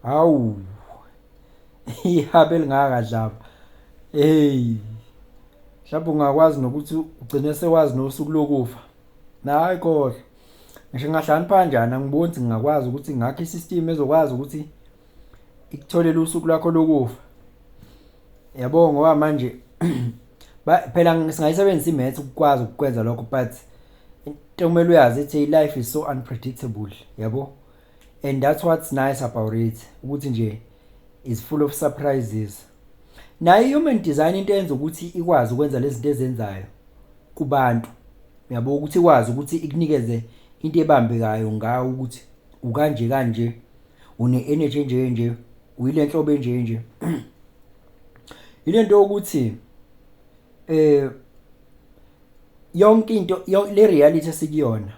Hawu, ihabe elingaka dlaba. Hey, mhlawumbe ungakwazi nokuthi ugcine sewazi nosuku lokufa. Hayi khohlwa, ngisho ngingahlakanipha kanjani, angiboni ukuthi ngingakwazi ukuthi ngakhe i-system ezokwazi ukuthi ikutholele usuku lwakho lokufa, yabo. Ngoba manje phela singayisebenzisa i-maths ukukwazi ukukwenza lokho, but into okumele uyazi ithi life is so unpredictable, yabo, and that's what's nice about it, ukuthi nje is full of surprises. Nayo i-human design, into eyenza ukuthi ikwazi ukwenza lezi zinto ezenzayo kubantu, yabo, ukuthi ikwazi ukuthi ikunikeze into ebambekayo ngawo, ukuthi ukanje kanje, une-energy enje nje, uyile nhlobo enje nje, ile nto yokuthi yonke into le reality esikuyona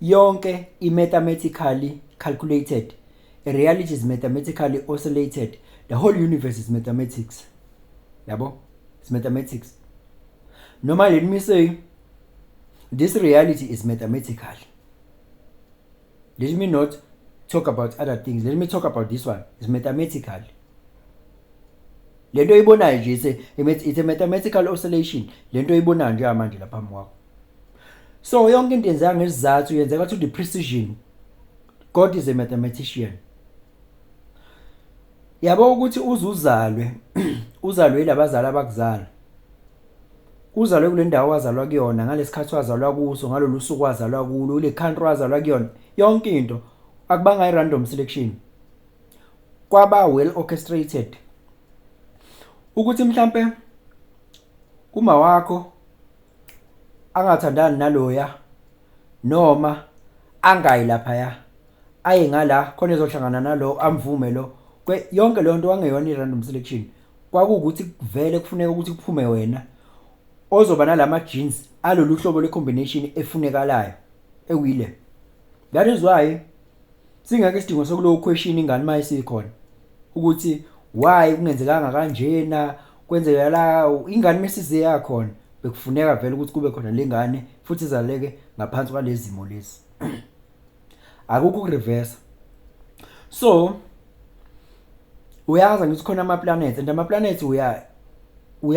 yonke i-mathematically calculated. A reality is mathematically oscillated. The whole universe is mathematics, yabo, it's mathematics. Noma, let me say this reality is mathematical. Let me not talk about other things, let me talk about this one. Is mathematical. Lento oyibonayo nje, it's a mathematical oscillation, lento oyibonayo njengamanje lapha phambi kwakho. So yonke into yenzeka ngesizathu, yenzeka to the precision. God is a mathematician, yabo. Ukuthi uzuzalwe, uzalwe yilabazali abakuzala, uzalwe kule ndawo wazalwa kuyona, ngalesikhathi wazalwa kuso, ngalolu suku wazalwa kulo, kule country wazalwa kuyona, yonke into akubanga i-random selection, kwaba well orchestrated. Ukuthi mhlambe uma wakho angathandani naloya, noma angayi laphaya, aye ngala khona ezohlangana nalo, amvume lo, yonke leyo nto wangeyona i-random selection. Kwakuwukuthi vele kufuneka ukuthi kuphume wena ozoba nalama genes alolu hlobo le-combination efunekalayo ewile. That is why singeke isidingo sokuloku question ingane uma isikhona, ukuthi why kungenzekanga kanjena, kwenzeka la. Ingane mesize yakhona, bekufuneka vele ukuthi kube khona lengane futhi izaleke ngaphansi kwalezi zimo lezi. Akukho ukureverse. So uyazi ngithi khona ama-planets, and ama-planets we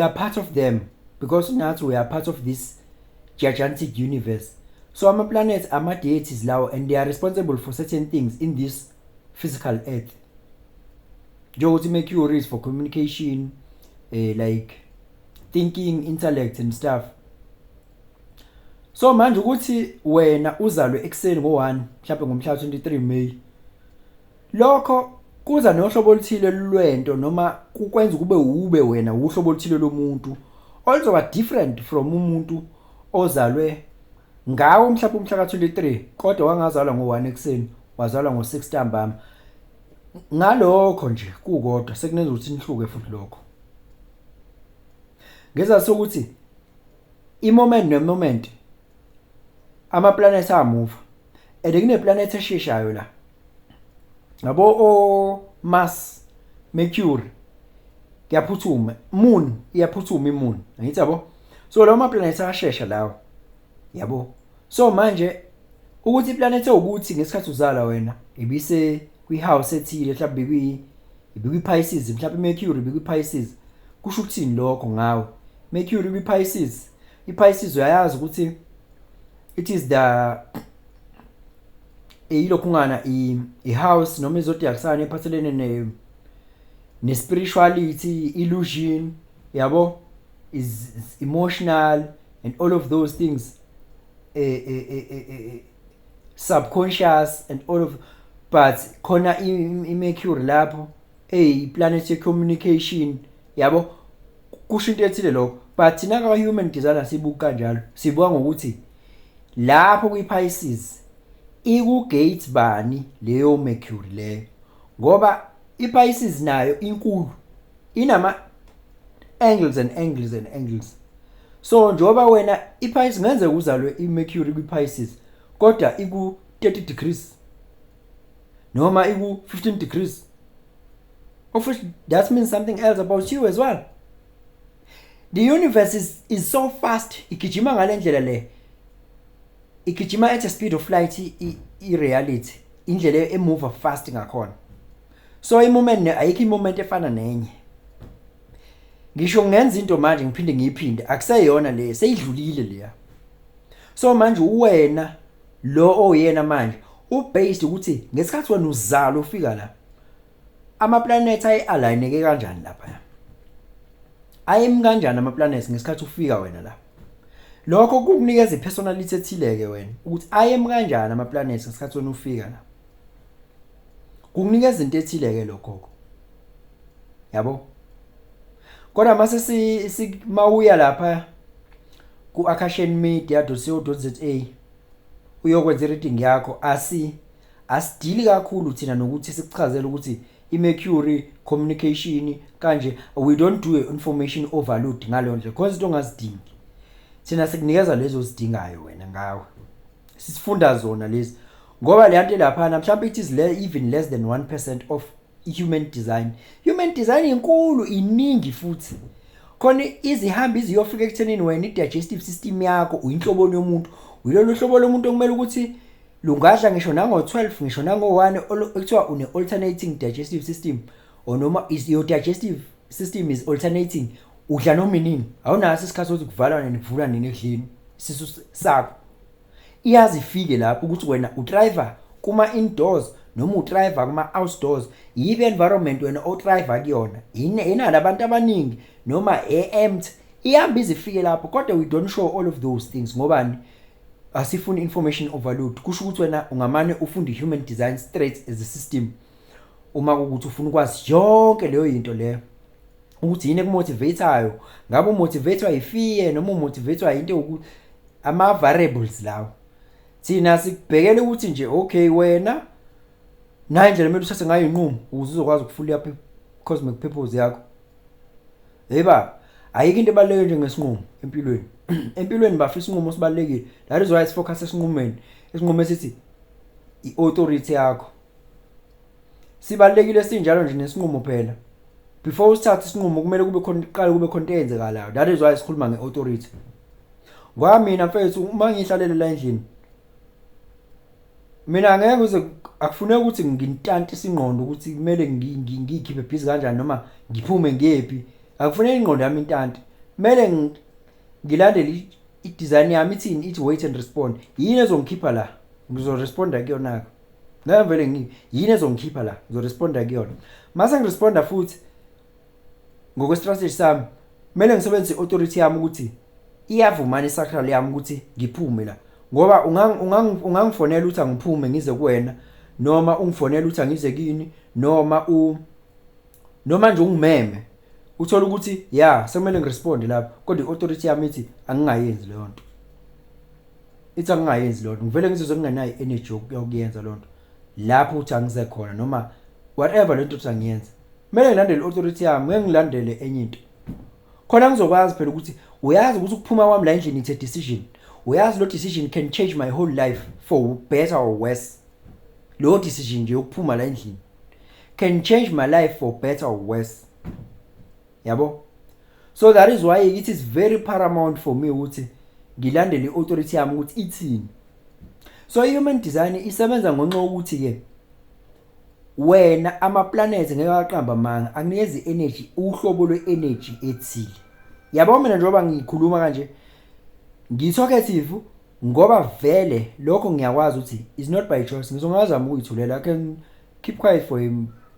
are part of them, because nathi we are part of this gigantic universe. So ama-planets ama-deities lawo, and they are responsible for certain things in this physical earth, njengokuthi Mercury is for communication, like thinking, intellect and stuff. So manje ukuthi wena uzalwe ekuseni ngo-1, mhlawumbe ngomhla 23 May, lokho kuza nohlobo oluthile lwento, noma kukwenza kube ube wena uhlobo oluthile lomuntu oluzoba different from umuntu ozalwe ngawo mhlawumbe umhla ka-23, kodwa wangazalwa ngo-1 ekuseni, wazalwa ngo-6 ntambama. Ngalokho nje kukodwa sekunenza ukuthi nihluke futhi. Lokho ngezathu sokuthi i-moment ne-moment ama-planets amuva, and kune-planet esheshayo la, yabo, o Mars, Mercury, kuyaphuthuma, Moon iyaphuthuma, iMoon, angithi, yabo. So lawo ma-planets ayashesha lawo, yabo. So manje ukuthi iplanet ewukuthi ngesikhathi uzala wena ibise kwi-house ethile, mhlawumbe ibikwi-Pisces, mhlawumbe iMercury ibikwi-Pisces, kusho ukuthini lokho ngawe? Mercury kwi-Pisces, i-Pisces uyayazi ukuthi it is the ilokhungana i-house noma i-zodiac sign ephathelene ne spirituality, illusion, yabo, is emotional and all of those things, subconscious and all of. But khona i-Mercury lapho eyi-planet ye-communication, yabo, kusho into ethile lokho. But thina ka-human designer sibuka kanjalo, sibuka ngokuthi lapho kwi-Pisces iku-gate bani leyo Mercury leyo, ngoba i-Pisces nayo inkulu, inama angles and angles and angles. So njengoba wena i-Pisces, ngenzeka uzalwe i-Mercury kwi-Pisces, kodwa iku 30 degrees noma iku 15 degrees, of which that means something else about you as well. The universe is so fast, igijima ngalendlela le, igijima at a speed of light. I reality, indlela emove fast ngakhona. So i-moment, ayikho i-moment efana nenye. Ngisho ngenza into manje ngiphinde ngiyiphinde, akuseyona le, seyidlulile leya. So manje uwena lo oyena manje ubased ukuthi ngesikhathi wena uzalwa ufika la, ama-planets ayi-aligneke kanjani lapha, ayemi kanjani ama-planets ngesikhathi ufika wena la. Lokho kukunikeza i-personality ethile-ke wena, ukuthi ayemi kanjani ama-planets ngesikhathi wena ufika la, kukunikeza into ethile-ke lokho, yabo. Kodwa mase si mawuya lapha ku akashanmedia.co.za uyokwenza i-reading yakho, asidili kakhulu thina nokuthi sikuchazele ukuthi i-Mercury communication kanje. We don't do information overload ngaleyo ndlela, because into ongazidingi thina sikunikeza lezo ozidingayo wena ngawe. Sisifunda zona lezi ngoba le nto laphana mhlawumbe it is even less than 1% of human design. Human design inkulu, iningi futhi khona izihambi iziyofika ekuthenini wena i-digestive system yakho uyinhloboni yomuntu, uyilolu hlobo lomuntu okumele ukuthi lungadla ngisho nango-12, ngisho nango-1, ekuthiwa une-alternating digestive system, or noma is your digestive system is alternating, udla noma inini, awunaso isikhathi sokuthi kuvalwa nini, kuvulwa nini ekudleni isisu sakho. Iyazi ifike lapho ukuthi wena u-thrive kuma indoors noma u-thrive kuma outdoors, yibe environment wena o-thrive kuyona, inala abantu abaningi noma e-empty, ihamba izifike lapho. Kodwa we don't show all of those things ngobani? Asifuni information overload. Kusho ukuthi wena ungamane ufunde human design straight as a system uma kuwukuthi ufuna ukwazi yonke leyo into leyo, ukuthi yini ekumotivateayo, ngabe umotivatewa yi-fear noma umotivatewa into ukuthi ama variables lawo. Thina sikubhekele ukuthi nje, okay, wena nayi indlela kumele uthathe ngayo inqumo ukuze uzokwazi ukufull up cosmic purpose yakho. Hey baba, ayikho into ebaluleke njengesinqumo empilweni. Empilweni bafisa isinqumo sibalulekile. That is why sifocus esinqumeni, isinqumo esithi i-authority yakho sibalulekile sinjalo nje nesinqumo phela. Before usithathe isinqumo kumele kube khona iqale, kube khona into eyenzekalayo. That is why sikhuluma nge-authority. Ngoba mina mfethu, uma ngihlalele la endlini mina, angeke uze akufuneki ukuthi ngintantise ingqondo ukuthi kumele ngiyikhiphe busy kanjani noma ngiphume ngiyephi. Akufuneki ingqondo yami intante, kumele ngilandele i-design yami. Ithini? Ithi wait and respond. Yini ezongikhipha la? Ngizoresponda kuyona-ke. Ngeke vele ngi yini ezongikhipha la? Ngizoresponda kuyona. Mase ngiresponda futhi ngokwe-strategy sami, kumele ngisebenzise i-authority yami ukuthi iyavumana i-sacral yami ukuthi ngiphume la, ngoba ungangifonela ukuthi angiphume ngize kuwena, noma ungifonela ukuthi angize kini, noma nje ungimeme, uthola ukuthi ya, sekumele ngiresponde lapho, kodwa i-authority yami ithi angingayenzi leyo nto, ithi angingayenzi leyo nto. Ngivele ngizizwe ngingenayo i-energy yokuyenza leyo nto lapho uthi angize khona noma whatever lento uthi angiyenze. Kumele ngilandele i-authority yami, ngeke ngilandele enye into. Khona ngizokwazi phela ukuthi uyazi ukuthi ukuphuma kwami la endlini, it's a decision. Uyazi lo decision can change my whole life for better or worse. Lo decision nje yokuphuma la endlini can change my life for better or worse, yabo. So that is why it is very paramount for me ukuthi ngilandele i-authority yami ukuthi ithini. So i-human design isebenza ngonxa ukuthi ke wena ama-planets ngeke aqamba amanga, akunikeza i-energy, uhlobo lwe-energy ethile, yabo. Mina njengoba ngikhuluma kanje ngi-talkative ngoba vele lokho ngiyakwazi ukuthi is not by choice. Ngizongazama ukuyithulela, I can keep quiet for a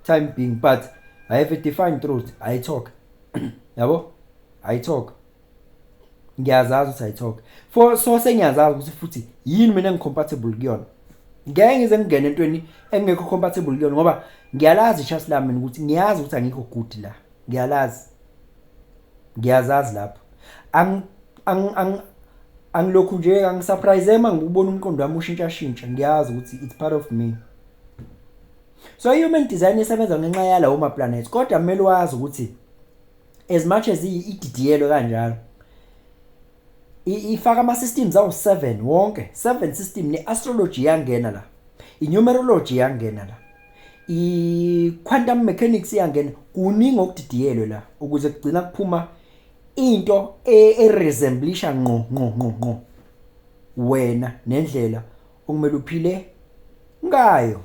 time being, but I have a defined truth. I talk, yabo, I talk. Ngiyazazi ukuthi I talk for so sengiyazazi ukuthi futhi yini mina engicompatible kuyona. Ngeke ngize ngingene entweni engekho compatible kuyona ngoba ngiyalazi i-chart lami mina, ukuthi ngiyazi ukuthi angikho good la. Ngiyalazi, ngiyazazi lapho. Angilokhu nje angisurprise uma ngibona umqondo wami ushintsha shintsha, ngiyazi ukuthi it's part of me. So i-human design isebenza ngenxa yalawo ma-planets, kodwa kumele wazi ukuthi as much as ididiyelwe kanjalo, ifaka ama-systems awu-7 wonke, 7 system. Ne-astrology iyangena la, i-numerology iyangena la, i-quantum mechanics iyangena. Kuningi okudidiyelwe la ukuze kugcina kuphuma into eresemblisha ngqo ngqo ngqo ngqo wena nendlela okumele uphile ngayo.